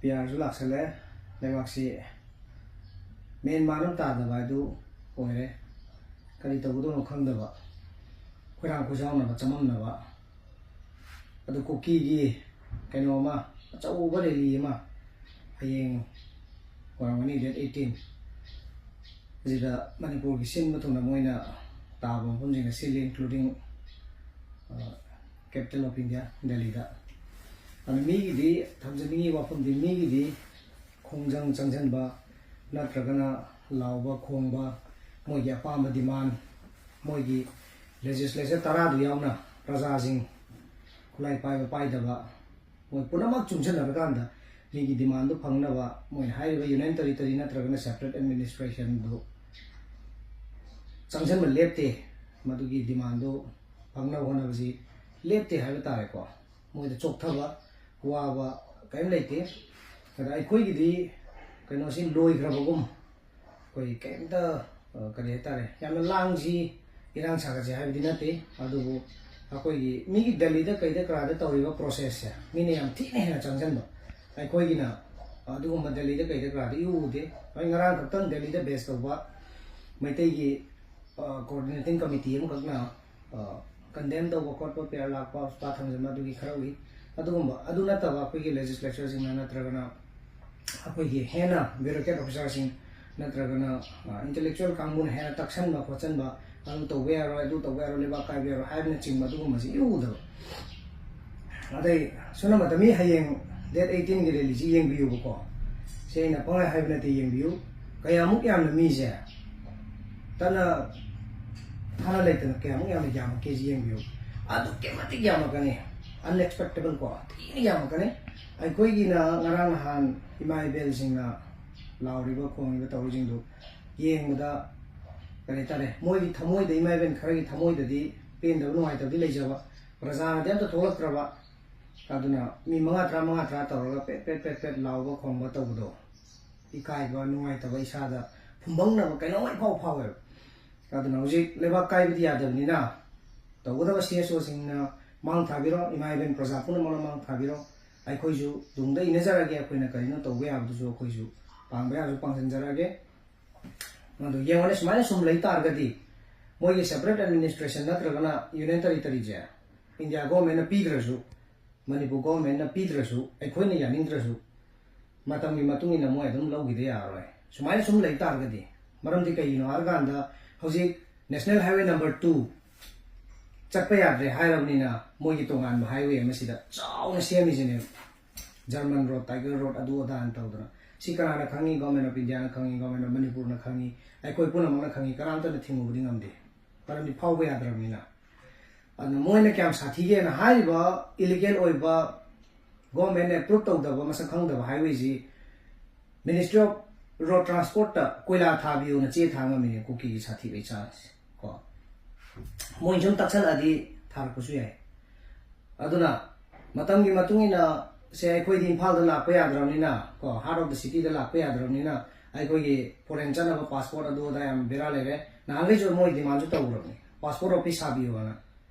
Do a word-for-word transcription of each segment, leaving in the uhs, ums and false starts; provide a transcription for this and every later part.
ꯄꯤ ꯑꯥꯔꯁꯨ ꯂꯥꯛꯁꯜꯂꯦ꯫ ꯂꯩꯕꯥꯛꯁꯤ ꯃꯦꯟ ꯃꯥꯟ ꯑꯃ ꯇꯥꯗꯕ ꯍꯥꯏꯗꯨ ꯑꯣꯏꯔꯦ꯫ ꯀꯔꯤ ꯇꯧꯒꯗꯧꯅꯣ ꯈꯪꯗꯕ, ꯈꯣꯏꯔꯥꯡ ꯈꯣꯏꯖꯥꯎꯅꯕ, ꯆꯃꯝꯅꯕ꯫ ꯑꯗꯨ ꯀꯨꯀꯤꯒꯤ ꯀꯩꯅꯣ ꯑꯃ, ꯑꯆꯧꯕ ꯔꯦꯂꯤ ꯑꯃ ꯍꯌꯦꯡ ꯑꯣꯏꯔꯝꯒꯅꯤ, ꯗꯦꯠ ꯑꯩꯠꯇꯤꯟ, ꯑꯁꯤꯗ ꯃꯅꯤꯄꯨꯔꯒꯤ ꯁꯤꯟꯕ ꯊꯨꯡꯅ ꯃꯣꯏꯅ ꯇꯥꯕ ꯃꯐꯝꯁꯤꯡꯗ ꯁꯤꯜꯂꯤ, including capital of India, ꯗꯦꯜꯂꯤꯗ꯫ ꯑꯗꯨ ꯃꯤꯒꯤꯗꯤ, ꯊꯝꯖꯅꯤꯡꯉꯤ ꯋꯥꯐꯝꯗꯤ, ꯃꯤꯒꯤꯗꯤ ꯈꯣꯡꯖꯪ ꯆꯪꯁꯤꯟꯕ ꯅꯠꯇ꯭ꯔꯒꯅ ꯂꯥꯎꯕ ꯈꯣꯡꯕ, ꯃꯣꯏꯒꯤ ꯑꯄꯥꯝꯕ ꯗꯤꯃꯥꯟ, ꯃꯣꯏꯒꯤ ꯂꯦꯖꯤꯁꯂꯦꯆꯔ ꯇꯔꯥꯗꯨ ꯌꯥꯎꯅ ꯄ꯭ꯔꯖꯥꯁꯤꯡ, ꯈꯨꯠꯂꯥꯏ ꯄꯥꯏꯕ ꯄꯥꯏꯗꯕ, ꯃꯣꯏ ꯄꯨꯝꯅꯃꯛ ꯆꯨꯡꯁꯤꯟꯅꯔꯀꯥꯟꯗ ꯃꯤꯒꯤ ꯗꯤꯃꯥꯟꯗꯨ ꯐꯪꯅꯕ ꯃꯣꯏꯅ ꯍꯥꯏꯔꯤꯕ ꯌꯨꯅꯤꯌꯟ ꯇꯦꯔꯤꯇꯣꯔꯤ ꯅꯠꯇ꯭ꯔꯒꯅ ꯁꯦꯄꯔꯦꯠ ꯑꯦꯗꯃꯤꯅꯤꯁꯇ꯭ꯔꯦꯁꯟꯗꯨ ꯆꯪꯁꯤꯟꯕ ꯂꯦꯞꯇꯦ꯫ ꯃꯗꯨꯒꯤ ꯗꯤꯃꯥꯟꯗꯨ ꯐꯪꯅꯕ ꯍꯣꯠꯅꯕꯁꯤ ꯂꯦꯞꯇꯦ ꯍꯥꯏꯕ ꯇꯥꯔꯦꯀꯣ꯫ ꯃꯣꯏꯗ ꯆꯣꯛꯊꯕ, ꯋꯥꯕ ꯀꯔꯤꯝ ꯂꯩꯇꯦ꯫ ꯑꯗ ꯑꯩꯈꯣꯏꯒꯤꯗꯤ ꯀꯩꯅꯣꯁꯤ ꯂꯣꯏꯈ꯭ꯔꯕꯒꯨꯝ, ꯑꯩꯈꯣꯏ ꯀꯩꯝꯇ, ꯑ, ꯀꯔꯤ ꯍꯥꯏꯇꯥꯔꯦ, ꯌꯥꯝꯅ ꯂꯥꯡꯁꯤ, ꯏꯔꯥꯡ ꯁꯥꯒꯠꯁꯤ ꯍꯥꯏꯕꯗꯤ ꯅꯠꯇꯦ꯫ ꯑꯗꯨꯕꯨ ꯑꯩꯈꯣꯏꯒꯤ ꯃꯤꯒꯤ ꯗꯦꯜꯂꯤꯗ ꯀꯩꯗ ꯀꯔꯥꯗ ꯇꯧꯔꯤꯕ ꯄ꯭ꯔꯣꯁꯦꯁꯁꯦ ꯃꯤꯅ ꯌꯥꯝ ꯊꯤꯅ ꯍꯦꯟꯅ ꯆꯪꯁꯤꯟꯕ꯫ ꯑꯩꯈꯣꯏꯒꯤꯅ ꯑꯗꯨꯒꯨꯝꯕ ꯗꯦꯜꯂꯤꯗ ꯀꯩꯗ ꯀꯔꯥꯗ ꯏꯎ ꯎꯗꯦ꯫ ꯍꯣꯏ, ꯉꯔꯥꯡ ꯈꯛꯇꯪ ꯗꯦꯜꯂꯤꯗ ꯕꯦꯁ ꯇꯧꯕ ꯃꯩꯇꯩꯒꯤ, ꯑ, ꯀꯣꯑꯣꯔꯗꯤꯅꯦꯇꯤꯡ ꯀꯃꯤꯇꯤ ꯑꯃꯈꯛꯅ, ꯑ, ꯀꯟꯗꯦꯝ ꯇꯧꯕ ꯈꯣꯠꯄ, ꯄꯤ ꯑꯥꯔ ꯂꯥꯛꯄ, ꯍꯣꯁꯄꯤꯇꯥꯜ ꯊꯝꯖꯤꯟꯕ, ꯑꯗꯨꯒꯤ ꯈꯔ ꯎꯏ꯫ ꯑꯗꯨꯒꯨꯝꯕ, ꯑꯗꯨ ꯅꯠꯇꯕ ꯑꯩꯈꯣꯏꯒꯤ ꯂꯦꯖꯤꯁꯂꯦꯆꯔꯁꯤꯡꯅ ꯅꯠꯇ꯭ꯔꯒꯅ ꯑꯩꯈꯣꯏꯒꯤ ꯍꯦꯟꯅ ꯕ꯭ꯌꯨꯔꯣꯀ꯭ꯔꯦꯠ ꯑꯣꯐꯤꯁꯥꯔꯁꯤꯡ ꯅꯠꯇ꯭ꯔꯒꯅ, ꯑ, ꯏꯟꯇꯦꯂꯦꯛꯆꯨꯋꯦꯜ ꯀꯥꯡꯕꯨꯅ ꯍꯦꯟꯅ ꯇꯛꯁꯟꯕ ꯈꯣꯠꯆꯟꯕ, ꯑꯗꯨ ꯇꯧꯕ ꯌꯥꯔꯣꯏ, ꯑꯗꯨ ꯇꯧꯕ ꯌꯥꯔꯣꯏ, ꯂꯩꯕꯥꯛ ꯀꯥꯏꯕ ꯌꯥꯔꯣꯏ ꯍꯥꯏꯕꯅꯆꯤꯡꯕ ꯑꯗꯨꯒꯨꯝꯕꯁꯤ ꯏꯎ ꯎꯗꯕ꯫ ꯑꯗꯩ ꯁꯣꯝ ꯅꯥꯀꯟꯗ ꯃꯤ ꯍꯌꯦꯡ ꯗꯦꯠ ꯑꯩꯠꯇꯤꯟꯒꯤ ꯔꯦꯂꯤꯁꯤ ꯌꯦꯡꯕꯤꯌꯨꯕꯀꯣ꯫ ꯁꯤ ꯑꯩꯅ ꯄꯪꯍꯥꯏ ꯍꯥꯏꯕ ꯅꯠꯇꯦ, ꯌꯦꯡꯕꯤꯌꯨ꯫ ꯀꯌꯥꯃꯨꯛ ꯌꯥꯝꯅ ꯃꯤꯁꯦ, ꯇꯠꯅ ꯊꯥꯅ ꯂꯩꯇꯅ ꯀꯌꯥꯃꯨꯛ ꯌꯥꯝꯅ ꯌꯥꯝꯃꯛꯀꯦꯁꯤ ꯌꯦꯡꯕꯤꯌꯨ꯫ ꯑꯗꯨꯛꯀꯤ ꯃꯇꯤꯛ ꯌꯥꯝꯃꯛꯀꯅꯤ, unexpectable ꯀꯣ, ꯊꯤꯅ ꯌꯥꯝꯃꯛꯀꯅꯤ꯫ ꯑꯩꯈꯣꯏꯒꯤꯅ ꯉꯔꯥꯡ ꯅꯍꯥꯟ ꯏꯃꯥ ꯏꯕꯦꯜꯁꯤꯡꯅ ꯂꯥꯎꯔꯤꯕ ꯈꯣꯡꯉꯤꯕ ꯇꯧꯔꯤꯁꯤꯡꯗꯨ ꯌꯦꯡꯕꯗ, ꯀꯔꯤ ꯍꯥꯏꯇꯥꯔꯦ, ꯃꯣꯏꯒꯤ ꯊꯃꯣꯏꯗ, ꯏꯃꯥ ꯏꯕꯦꯜ ꯈꯔꯒꯤ ꯊꯃꯣꯏꯗꯗꯤ ꯄꯦꯟꯗꯕ ꯅꯨꯡꯉꯥꯏꯇꯕꯗꯤ ꯂꯩꯖꯕ, ꯄ꯭ꯔꯖꯥꯅꯗꯤ ꯑꯝꯇ ꯊꯣꯛꯂꯛꯇ꯭ꯔꯕ꯫ ꯑꯗꯨꯅ ꯃꯤ ꯃꯉꯥ ꯇꯔꯥ, ꯃꯉꯥ ꯇꯔꯥ ꯇꯧꯔꯒ ꯄꯦꯠ ꯄꯦꯠ ꯄꯦꯠ ꯄꯦꯠ ꯂꯥꯎꯕ ꯈꯣꯡꯕ ꯇꯧꯕꯗꯣ, ꯏꯀꯥꯏꯕ, ꯅꯨꯡꯉꯥꯏꯇꯕ, ꯏꯁꯥꯗ ꯐꯨꯝꯕꯪꯅꯕ ꯀꯩꯅꯣꯝꯃ ꯏꯐꯥꯎ ꯐꯥꯎꯋꯦꯕ꯫ ꯑꯗꯨꯅ ꯍꯧꯖꯤꯛ ꯂꯩꯕꯥꯛ ꯀꯥꯏꯕꯗꯤ ꯌꯥꯗꯕꯅꯤꯅ, ꯇꯧꯒꯗꯕ ꯁꯤ ꯑꯦꯁ ꯑꯣꯁꯤꯡꯅ ꯃꯥꯡ ꯊꯥꯕꯤꯔꯣ, ꯏꯃꯥ ꯏꯕꯦꯟ ꯄ꯭ꯔꯖꯥ ꯄꯨꯝꯅꯃꯛꯅ ꯃꯥꯡ ꯊꯥꯕꯤꯔꯣ꯫ ꯑꯩꯈꯣꯏꯁꯨ ꯇꯨꯡꯗ ꯏꯟꯅꯖꯔꯒꯦ, ꯑꯩꯈꯣꯏꯅ ꯀꯔꯤꯅꯣ ꯇꯧꯕ ꯌꯥꯕꯗꯨꯁꯨ ꯑꯩꯈꯣꯏꯁꯨ ꯄꯥꯡꯕ ꯌꯥꯕꯁꯨ ꯄꯥꯡꯁꯤꯟꯖꯔꯒꯦ꯫ ꯑꯗꯣ ꯌꯦꯡꯉꯣꯅꯦ, ꯁꯨꯃꯥꯏꯅ ꯁꯨꯝ ꯂꯩ ꯇꯥꯔꯒꯗꯤ ꯃꯣꯏꯒꯤ separate administration ꯅꯠꯇ꯭ꯔꯒꯅ union territoryꯁꯦ India governmentꯅ ꯄꯤꯗ꯭ꯔꯁꯨ, ꯃꯅꯤꯄꯨꯔ governmentꯅ ꯄꯤꯗ꯭ꯔꯁꯨ, ꯑꯩꯈꯣꯏꯅ ꯌꯥꯅꯤꯡꯗ꯭ꯔꯁꯨ, ꯃꯇꯝꯒꯤ ꯃꯇꯨꯡ ꯏꯟꯅ ꯃꯣꯏ ꯑꯗꯨꯝ ꯂꯧꯈꯤꯗ ꯌꯥꯔꯔꯣꯏ꯫ ꯁꯨꯃꯥꯏꯅ ꯁꯨꯝ ꯂꯩ ꯇꯥꯔꯒꯗꯤ, ꯃꯔꯝꯗꯤ ꯀꯩꯒꯤꯅꯣ ꯍꯥꯏꯔꯀꯥꯟꯗ, ꯍꯧꯖꯤꯛ National Highway number two ꯆꯠꯄ ꯌꯥꯗ꯭ꯔꯦ ꯍꯥꯏꯔꯕꯅꯤꯅ, ꯃꯣꯏꯒꯤ ꯇꯣꯉꯥꯟꯕ highway ꯑꯃꯁꯤꯗ ꯆꯥꯎꯅ ꯁꯦꯝꯃꯤꯁꯤꯅꯦ꯫ German road, Tiger road, ꯑꯗꯨ ꯑꯗꯥꯅ ꯇꯧꯗꯅ꯫ ꯁꯤ ꯀꯅꯥꯅ ꯈꯪꯉꯤ? Government of Indiaꯅ ꯈꯪꯉꯤ, Government of ꯃꯅꯤꯄꯨꯔꯅ ꯈꯪꯉꯤ, ꯑꯩꯈꯣꯏ ꯄꯨꯝꯅꯃꯛꯅ ꯈꯪꯉꯤ, ꯀꯅꯥꯝꯇꯅ ꯊꯤꯡꯉꯨꯕꯗꯤ ꯉꯝꯗꯦ, ꯃꯔꯝꯗꯤ ꯐꯥꯎꯕ ꯌꯥꯗ꯭ꯔꯕꯅꯤꯅ꯫ ꯑꯗꯨꯅ ꯃꯣꯏꯅ ꯀꯌꯥꯝ ꯁꯥꯊꯤꯒꯦꯅ, ꯍꯥꯏꯔꯤꯕ illegal ꯑꯣꯏꯕ, governmentꯅ approve ꯇꯧꯗꯕ, ꯃꯁꯛ ꯈꯪꯗꯕ highwayꯁꯤ Ministry of Road Transportꯇ ꯀꯣꯏꯂꯥ ꯊꯥꯕꯤꯌꯨꯅ ꯆꯦ ꯊꯥ ꯉꯝꯃꯤꯅꯦ, ꯀꯨꯀꯤꯒꯤ ꯁꯥꯊꯤꯕꯩ ꯆꯥꯡꯁꯦ ꯀꯣ꯫ ꯃꯣꯏꯅ ꯁꯨꯝ ꯇꯛꯁꯜꯂꯛꯑꯗꯤ ꯊꯥꯔꯛꯄꯁꯨ ꯌꯥꯏ꯫ ꯑꯗꯨꯅ ꯃꯇꯝꯒꯤ ꯃꯇꯨꯡ ꯏꯟꯅ ꯁꯦ, ꯑꯩꯈꯣꯏꯗꯤ ꯏꯝꯐꯥꯜꯗ ꯂꯥꯛꯄ ꯌꯥꯗ꯭ꯔꯕꯅꯤꯅ ꯀꯣ, heart of the cityꯗ ꯂꯥꯛꯄ ꯌꯥꯗ꯭ꯔꯕꯅꯤꯅ, ꯑꯩꯈꯣꯏꯒꯤ foreign ꯆꯠꯅꯕ passport ꯑꯗꯨ ꯑꯗꯥ ꯌꯥꯝ ꯕꯦꯔꯥ ꯂꯩꯔꯦ꯫ ꯅꯍꯥꯟꯈꯩꯁꯨ ꯃꯣꯏ demandꯁꯨ ꯇꯧꯈ꯭ꯔꯕꯅꯤ, passport office ꯁꯥꯕꯤꯌꯣꯅ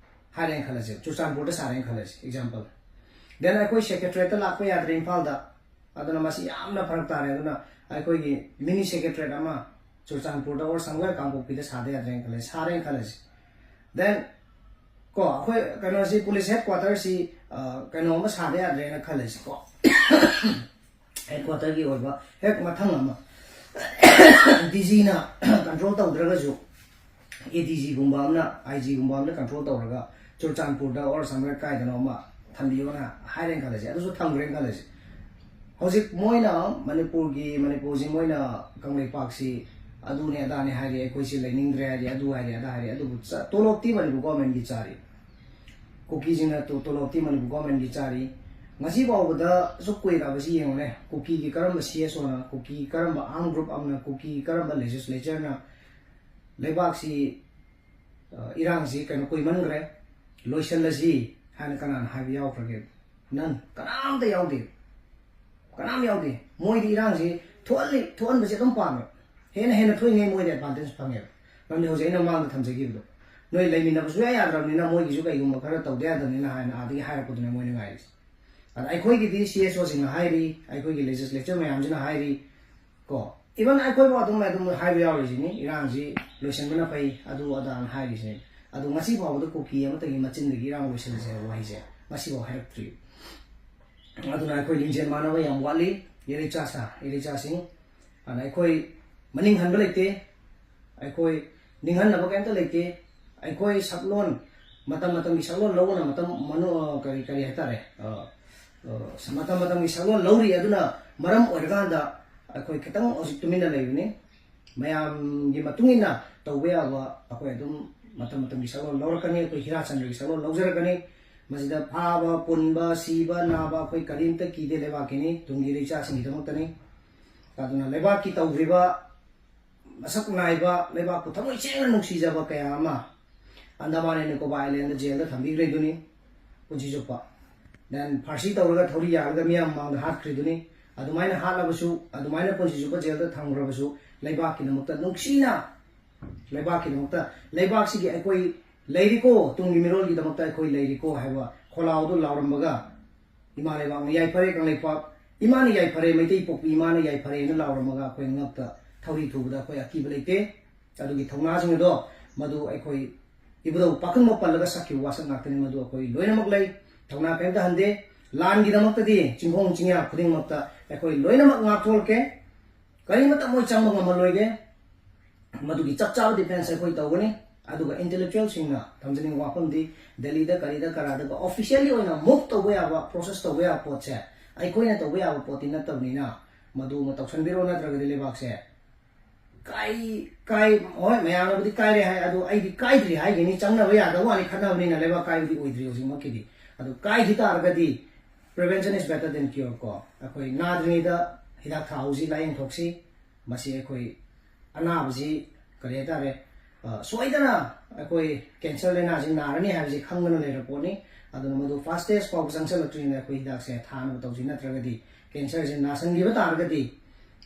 ꯍꯥꯏꯔꯦꯅ ꯈꯜꯂꯁꯦ, ꯆꯨꯔꯆꯥꯟꯄꯨꯔꯗ ꯁꯥꯔꯦꯅ ꯈꯜꯂꯁꯦ, example꯫ Then ꯑꯩꯈꯣꯏ secretariatꯇ ꯂꯥꯛꯄ ꯌꯥꯗ꯭ꯔꯦ ꯏꯝꯐꯥꯜꯗ, ꯑꯗꯨꯅ ꯃꯁꯤ ꯌꯥꯝꯅ ꯐꯔꯛ ꯇꯥꯔꯦ꯫ ꯑꯗꯨꯅ ꯑꯩꯈꯣꯏꯒꯤ mini secretariat ꯑꯃ ꯆꯨꯔꯆꯥꯟꯄꯨꯔꯗ or somewhere ꯀꯥꯡꯄꯣꯛꯄꯤꯗ ꯁꯥꯗ ꯌꯥꯗ꯭ꯔꯦꯅ ꯈꯜꯂꯁꯦ, ꯁꯥꯔꯦꯅ ꯈꯜꯂꯁꯦ꯫ Then ꯀꯣ, ꯑꯩꯈꯣꯏ ꯀꯩꯅꯣꯁꯤ, police headquarterꯁꯤ, ꯑ, ꯀꯩꯅꯣ ꯑꯃ ꯁꯥꯗ ꯌꯥꯗ꯭ꯔꯦꯅ ꯈꯜꯂꯁꯤꯀꯣ꯫ Headquarterꯒꯤ ꯑꯣꯏꯕ ꯍꯦꯛ ꯃꯊꯪ ꯑꯃ DGꯅ control ꯇꯧꯗ꯭ꯔꯒꯁꯨ, ADGꯒꯨꯝꯕ ꯑꯃꯅ, IGꯒꯨꯝꯕ ꯑꯃꯅ control ꯇꯧꯔꯒ ꯆꯨꯔꯆꯥꯟꯄꯨꯔꯗ or somewhere ꯀꯥꯏꯗꯅꯣ ꯑꯃ ꯊꯝꯕꯤꯌꯣꯅ ꯍꯥꯏꯔꯦꯅ ꯈꯜꯂꯁꯤ, ꯑꯗꯨꯁꯨ ꯊꯝꯈ꯭ꯔꯦꯅ ꯈꯜꯂꯁꯤ꯫ ꯍꯧꯖꯤꯛ ꯃꯣꯏꯅ ꯃꯅꯤꯄꯨꯔꯒꯤ, ꯃꯅꯤꯄꯨꯔꯁꯤ ꯃꯣꯏꯅ ꯀꯪꯂꯩꯄꯥꯛꯁꯤ ꯑꯗꯨꯅꯦ ꯑꯗꯥꯅꯦ ꯍꯥꯏꯔꯤ, ꯑꯩꯈꯣꯏꯁꯤ ꯂꯩꯅꯤꯡꯗ꯭ꯔꯦ ꯍꯥꯏꯔꯤ, ꯑꯗꯨ ꯍꯥꯏꯔꯤ, ꯑꯗꯥ ꯍꯥꯏꯔꯤ, ꯑꯗꯨꯕꯨ ꯆ-, ꯇꯣꯂꯣꯞꯇꯤ ꯃꯅꯤꯄꯨꯔ governmentꯀꯤ ꯆꯥꯔꯤ꯫ ꯀꯨꯀꯤꯁꯤꯡꯅ ꯇꯣ-, ꯇꯣꯂꯣꯞꯇꯤ ꯃꯅꯤꯄꯨꯔ governmentꯀꯤ ꯆꯥꯔꯤ꯫ ꯉꯁꯤ ꯐꯥꯎꯕꯗ ꯑꯁꯨꯛ ꯀꯨꯏꯔꯛꯑꯕꯁꯤ ꯌꯦꯡꯉꯨꯅꯦ, ꯀꯨꯀꯤꯒꯤ ꯀꯔꯝꯕ CSOꯅ, ꯀꯨꯀꯤ ꯀꯔꯝꯕ armed group ꯑꯃꯅ, ꯀꯨꯀꯤ ꯀꯔꯝꯕ legislatureꯅ ꯂꯩꯕꯥꯛꯁꯤ, ꯑ, ꯏꯔꯥꯡꯁꯤ ꯀꯩꯅꯣ ꯀꯨꯏꯃꯟꯈ꯭ꯔꯦ, ꯂꯣꯏꯁꯤꯜꯂꯁꯤ ꯍꯥꯏꯅ ꯀꯅꯥꯅ ꯍꯥꯏꯕ ꯌꯥꯎꯈ꯭ꯔꯒꯦ? None, ꯀꯅꯥꯝꯇ ꯌꯥꯎꯗꯦ, ꯀꯅꯥꯝ ꯌꯥꯎꯗꯦ꯫ ꯃꯣꯏꯗꯤ ꯏꯔꯥꯡꯁꯤ ꯊꯣꯛꯍꯜꯂꯤ, ꯊꯣꯛꯍꯟꯕꯁꯤ ꯑꯗꯨꯝ ꯄꯥꯝꯃꯦ꯫ ꯍꯦꯟꯅ ꯍꯦꯟꯅ ꯊꯣꯛꯏꯉꯩ ꯃꯣꯏꯗ advantage ꯐꯪꯉꯦꯕ꯫ ꯃꯔꯝꯗꯤ ꯍꯧꯖꯤꯛ ꯑꯩꯅ ꯃꯃꯥꯡꯗ ꯊꯝꯖꯈꯤꯕꯗꯣ, ꯅꯣꯏ ꯂꯩꯃꯤꯟꯅꯕ ꯁꯨꯡꯌꯥ ꯌꯥꯗ꯭ꯔꯕꯅꯤꯅ, ꯃꯣꯏꯒꯤꯁꯨ ꯀꯩꯒꯨꯝꯕ ꯈꯔ ꯇꯧꯗ ꯌꯥꯗꯕꯅꯤꯅ ꯍꯥꯏꯅ ꯑꯥꯗꯒꯤ ꯍꯥꯏꯔꯛꯄꯗꯨꯅꯦ ꯃꯣꯏꯅ ꯉꯥꯏꯔꯤꯁꯦ꯫ ꯑꯗ ꯑꯩꯈꯣꯏꯒꯤꯗꯤ ꯁꯤ ꯑꯦꯁ ꯑꯣꯁꯤꯡꯅ ꯍꯥꯏꯔꯤ, ꯑꯩꯈꯣꯏꯒꯤ ꯂꯦꯖꯤꯁꯂꯦꯆꯔ ꯃꯌꯥꯝꯁꯤꯅ ꯍꯥꯏꯔꯤ ꯀꯣ, ꯏꯚꯟ ꯑꯩꯈꯣꯏꯕꯨ ꯑꯗꯨꯝ ꯑꯗꯨꯝ ꯍꯥꯏꯕ ꯌꯥꯎꯔꯤꯁꯤꯅꯤ, ꯏꯔꯥꯡꯁꯤ ꯂꯣꯏꯁꯤꯟꯕꯅ ꯐꯩ, ꯑꯗꯨ ꯑꯗꯥꯅ ꯍꯥꯏꯔꯤꯁꯤꯅꯤ꯫ ꯑꯗꯨ ꯉꯁꯤ ꯐꯥꯎꯕꯗ ꯀꯨꯀꯤ ꯑꯃꯠꯇꯒꯤ ꯃꯆꯤꯟꯗꯒꯤ ꯏꯔꯥꯡ ꯂꯣꯏꯁꯤꯜꯂꯁꯦ ꯍꯥꯏꯕ ꯋꯥꯍꯩꯁꯦ ꯉꯁꯤꯐꯥꯎ ꯍꯥꯏꯔꯛꯇ꯭ꯔꯤ꯫ ꯑꯗꯨꯅ ꯑꯩꯈꯣꯏ ꯂꯤꯡꯖꯦꯜ ꯃꯥꯟꯅꯕ ꯌꯥꯝ ꯋꯥꯠꯂꯤ, ꯏꯔꯩꯆꯥ ꯁꯥ ꯏꯔꯩꯆꯥꯁꯤꯡ꯫ ꯑꯗꯨꯅ ꯑꯩꯈꯣꯏ ꯃꯅꯤꯡ ꯍꯟꯕ ꯂꯩꯇꯦ, ꯑꯩꯈꯣꯏ ꯅꯤꯡꯍꯟꯅꯕ ꯀꯩꯝꯇ ꯂꯩꯇꯦ꯫ ꯑꯩꯈꯣꯏ ꯁꯛꯂꯣꯟ, ꯃꯇꯝ ꯃꯇꯝꯒꯤ ꯁꯛꯂꯣꯟ ꯂꯧꯕꯅ ꯃꯇꯝ ꯃꯅꯨ-, ꯑ, ꯀꯔꯤ, ꯀꯔꯤ ꯍꯥꯏꯇꯥꯔꯦ, ꯑ, ꯑ, ꯃꯇꯝ ꯃꯇꯝꯒꯤ ꯁꯛꯂꯣꯟ ꯂꯧꯔꯤ꯫ ꯑꯗꯨꯅ ꯃꯔꯝ ꯑꯣꯏꯔꯀꯥꯟꯗ ꯑꯩꯈꯣꯏ ꯈꯤꯇꯪ ꯍꯧꯖꯤꯛ ꯇꯨꯃꯤꯟꯅ ꯂꯩꯕꯅꯤ꯫ ꯃꯌꯥꯝꯒꯤ ꯃꯇꯨꯡ ꯏꯟꯅ ꯇꯧꯕ ꯌꯥꯕ ꯑꯩꯈꯣꯏ ꯑꯗꯨꯝ ꯃꯇꯝ ꯃꯇꯝꯒꯤ ꯁꯛꯂꯣꯟ ꯂꯧꯔꯛꯀꯅꯤ꯫ ꯑꯩꯈꯣꯏ ꯍꯤꯔꯥꯆꯟꯗ꯭ꯔꯒꯤ ꯁꯛꯂꯣꯟ ꯂꯧꯖꯔꯛꯀꯅꯤ꯫ ꯃꯁꯤꯗ ꯐꯥꯕ, ꯄꯨꯟꯕ, ꯁꯤꯕ, ꯅꯥꯕ ꯑꯩꯈꯣꯏ ꯀꯔꯤꯝꯇ ꯀꯤꯗꯦ ꯂꯩꯕꯥꯛꯀꯤꯅꯤ, ꯇꯨꯡꯒꯤ ꯏꯔꯩꯆꯥꯁꯤꯡꯒꯤꯗꯃꯛꯇꯅꯤ꯫ ꯑꯗꯨꯅ ꯂꯩꯕꯥꯛꯀꯤ ꯇꯧꯈ꯭ꯔꯤꯕ ꯃꯁꯛ ꯅꯥꯏꯕ, ꯂꯩꯕꯥꯛꯄꯨ ꯊꯃꯣꯏ ꯁꯦꯡꯅ ꯅꯨꯡꯁꯤꯖꯕ ꯀꯌꯥ ꯑꯃ ꯑꯟꯗꯃꯥꯟ and ꯅꯤꯀꯣꯕꯥꯔ ꯑꯥꯏꯂꯦꯟꯗ ꯖꯦꯜꯗ ꯊꯝꯕꯤꯈ꯭ꯔꯤꯗꯨꯅꯤ ꯄꯨꯟꯁꯤ ꯆꯨꯞꯄ꯫ Then ꯐꯥꯔꯁꯤ ꯇꯧꯔꯒ ꯊꯧꯔꯤ ꯌꯥꯜꯂꯒ ꯃꯤꯌꯥꯝ ꯃꯃꯥꯡꯗ ꯍꯥꯠꯈ꯭ꯔꯤꯗꯨꯅꯤ꯫ ꯑꯗꯨꯃꯥꯏꯅ ꯍꯥꯠꯂꯕꯁꯨ, ꯑꯗꯨꯃꯥꯏꯅ ꯄꯨꯟꯁꯤ ꯆꯨꯞꯄ ꯖꯦꯜꯗ ꯊꯝꯈ꯭ꯔꯕꯁꯨ, ꯂꯩꯕꯥꯛꯀꯤꯗꯃꯛꯇ ꯅꯨꯡꯁꯤꯅ, ꯂꯩꯕꯥꯛꯀꯤꯗꯃꯛꯇ, ꯂꯩꯕꯥꯛꯁꯤꯒꯤ ꯑꯩꯈꯣꯏ ꯂꯩꯔꯤꯀꯣ, ꯇꯨꯡꯒꯤ ꯃꯤꯔꯣꯜꯒꯤꯗꯃꯛꯇ ꯑꯩꯈꯣꯏ ꯂꯩꯔꯤꯀꯣ ꯍꯥꯏꯕ ꯈꯣꯜꯂꯥꯎꯗꯨ ꯂꯥꯎꯔꯝꯕꯒ, ꯏꯃꯥ ꯂꯩꯕꯥꯛꯅ ꯌꯥꯏꯐꯔꯦ, ꯀꯪꯂꯩꯄꯥꯛ ꯏꯃꯥꯅ ꯌꯥꯏꯐꯔꯦ, ꯃꯩꯇꯩ ꯄꯣꯛꯄꯤ ꯏꯃꯥꯅ ꯌꯥꯏꯐꯔꯦꯅ ꯂꯥꯎꯔꯝꯃꯒ ꯑꯩꯈꯣꯏ ꯉꯛꯇ ꯊꯧꯔꯤ ꯊꯨꯕꯗ ꯑꯩꯈꯣꯏ ꯑꯀꯤꯕ ꯂꯩꯇꯦ꯫ ꯑꯗꯨꯒꯤ ꯊꯧꯅꯥꯁꯤꯡ ꯑꯗꯣ ꯃꯗꯨ ꯑꯩꯈꯣꯏ ꯏꯕꯨꯙꯧ ꯄꯥꯈꯪꯕ ꯄꯜꯂꯒ ꯁꯛꯈꯤꯕ ꯋꯥꯁꯛ ꯉꯥꯛꯇꯅꯤ꯫ ꯃꯗꯨ ꯑꯩꯈꯣꯏ ꯂꯣꯏꯅꯃꯛ ꯂꯩ, ꯊꯧꯅꯥ ꯀꯔꯤꯝꯇ ꯍꯟꯗꯦ꯫ ꯂꯥꯟꯒꯤꯗꯃꯛꯇꯗꯤ ꯆꯤꯡꯈꯣꯡ ꯆꯤꯡꯌꯥ ꯈꯨꯗꯤꯡꯃꯛꯇ ꯑꯩꯈꯣꯏ ꯂꯣꯏꯅꯃꯛ ꯉꯥꯛꯊꯣꯛꯂꯛꯀꯦ꯫ ꯀꯔꯤꯃꯇ ꯃꯣꯏ ꯆꯪꯕ ꯉꯝꯍꯜꯂꯣꯏꯒꯦ꯫ ꯃꯗꯨꯒꯤ ꯆꯞ ꯆꯥꯕ ꯗꯤꯐꯦꯟꯁ ꯑꯩꯈꯣꯏ ꯇꯧꯒꯅꯤ꯫ ꯑꯗꯨꯒ ꯏꯟꯇꯦꯂꯦꯛꯆꯨꯋꯦꯜꯁꯤꯡꯅ ꯊꯝꯖꯅꯤꯡꯕ ꯋꯥꯐꯝꯗꯤ, ꯗꯦꯜꯂꯤꯗ ꯀꯔꯤꯗ ꯀꯔꯥꯗꯒ ꯑꯣꯐꯤꯁꯤꯌꯦꯜꯂꯤ ꯑꯣꯏꯅ ꯃꯨꯚ ꯇꯧꯕ ꯌꯥꯕ, ꯄ꯭ꯔꯣꯁꯦꯁ ꯇꯧꯕ ꯌꯥꯕ ꯄꯣꯠꯁꯦ ꯑꯩꯈꯣꯏꯅ ꯇꯧꯕ ꯌꯥꯕ ꯄꯣꯠꯇꯤ ꯅꯠꯇꯕꯅꯤꯅ, ꯃꯗꯨ ꯑꯃ ꯇꯧꯁꯟꯕꯤꯔꯣ, ꯅꯠꯇ꯭ꯔꯒꯗꯤ ꯂꯩꯕꯥꯛꯁꯦ ꯀꯥꯏ, ꯀꯥꯏ, ꯍꯣꯏ, ꯃꯌꯥꯝꯅꯕꯨꯗꯤ ꯀꯥꯏꯔꯦ ꯍꯥꯏ, ꯑꯗꯣ ꯑꯩꯗꯤ ꯀꯥꯏꯗ꯭ꯔꯤ ꯍꯥꯏꯒꯅꯤ꯫ ꯆꯪꯅꯕ ꯌꯥꯗꯕ ꯋꯥꯅꯤ, ꯈꯠꯅꯕꯅꯤꯅ ꯂꯩꯕꯥꯛ ꯀꯥꯏꯕꯗꯤ ꯑꯣꯏꯗ꯭ꯔꯤ ꯍꯧꯖꯤꯛꯃꯛꯀꯤꯗꯤ꯫ ꯑꯗꯨ ꯀꯥꯏꯈꯤ ꯇꯥꯔꯒꯗꯤ prevention is better than cure ꯀꯣ, ꯑꯩꯈꯣꯏ ꯅꯥꯗ꯭ꯔꯤꯉꯩꯗ ꯍꯤꯗꯥꯛ ꯊꯥꯍꯧꯁꯤ, ꯂꯥꯏꯌꯦꯡ ꯊꯣꯛꯁꯤ꯫ ꯃꯁꯤ ꯑꯩꯈꯣꯏ ꯑꯅꯥꯕꯁꯤ ꯀꯔꯤ ꯍꯥꯏꯇꯥꯔꯦ, ꯑ, ꯁꯣꯏꯗꯅ ꯑꯩꯈꯣꯏ ꯀꯦꯟꯁꯔ ꯂꯥꯏꯅꯥꯁꯤ ꯅꯥꯔꯅꯤ ꯍꯥꯏꯕꯁꯤ ꯈꯪꯗꯅ ꯂꯩꯔ ꯄꯣꯠꯅꯤ꯫ ꯑꯗꯨꯅ ꯃꯗꯨ ꯐꯥꯁꯇꯦꯁ ꯐꯥꯎꯕ ꯆꯪꯁꯤꯜꯂꯛꯇ꯭ꯔꯤꯉꯩꯗ ꯑꯩꯈꯣꯏ ꯍꯤꯗꯥꯛꯁꯦ ꯊꯥꯅꯕ ꯇꯧꯁꯤ, ꯅꯠꯇ꯭ꯔꯒꯗꯤ ꯀꯦꯟꯁꯔꯁꯤ ꯅꯥꯁꯟꯈꯤꯕ ꯇꯥꯔꯒꯗꯤ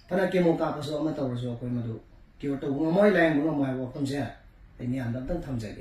ꯐꯅ ꯀꯦꯃꯣ ꯀꯥꯞꯄꯁꯨ ꯑꯃ ꯇꯧꯔꯁꯨ ꯑꯩꯈꯣꯏ ꯃꯗꯨ ꯀ꯭ꯌꯣꯔ ꯇꯧꯕ ꯉꯝꯃꯣꯏ, ꯂꯥꯏꯌꯦꯡꯕ ꯉꯝꯃꯣꯏ ꯍꯥꯏꯕ ꯋꯥꯐꯝꯁꯦ ꯑꯩ ꯃꯤꯌꯥꯝꯗ ꯑꯝꯇꯪ ꯊꯝꯖꯒꯦ꯫